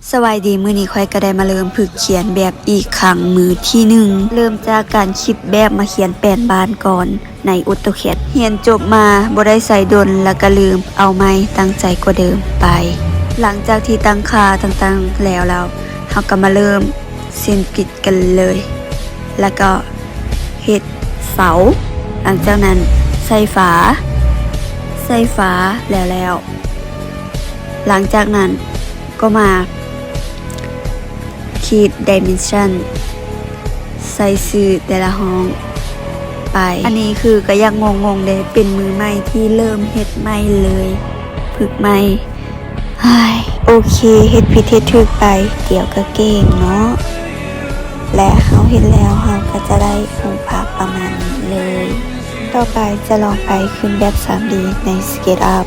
ສະບາຍດີ, ມື້ນີ້ຂ້ອຍກໍໄດ້ມາເລີ່ມຝຶກຂຽນແບບອີກຄັ້ງມື້ທີໜຶ່ງ. ເລີ່ມຈາກການຄິດແບບມາຂຽນແປນບ້ານກ່ອນໃນ AutoCAD. ຮຽນຈົບມາບໍ່ໄດ້ໃຊ້ດົນ ແລ້ວກໍລືມເອົາໃໝ່, ຕັ້ງໃຈກວ່າເດີມໄປ. ຫຼັງຈາກທີ່ຕັ້ງຄ່າຕ່າງໆແລ້ວ, ແລ້ວເຮົາກໍມາເລີ່ມເສັ້ນກຣິດກັນເລີຍ. ແລ້ວກໍເຮັດເສົາ, ຫຼັງຈາກນັ້ນໃສ່ຝາ, ໃສ່ຝາແລ້ວໆ. ຫຼັງຈາກນັ້ນກໍມາຂີດ dimension ໃສ່ຊື່ແຕ່ລະຫ້ອງໄປ. ອັນນີ້ຄືກໍຢາກງົງໆເດ້, ເປັນມື້ໃໝ່ທີ່ເລີ່ມເຮັດໃໝ່ເລີຍ, ຝຶກໃໝ່. ໂອເຄ, ເຮັດຜິດເຮັດຖືກໄປ, ດຽວກໍເກັ່ງເນາະ. ແລະ ເຮົາເຮັດແລ້ວ, ເຮົາກໍຈະໄດ້ຮູບພາບປະມານນີ້ເລີຍ. ຕໍ່ໄປຈະລອງໄປຂຶ້ນແບບ ສາມດີ ໃນ SketchUp.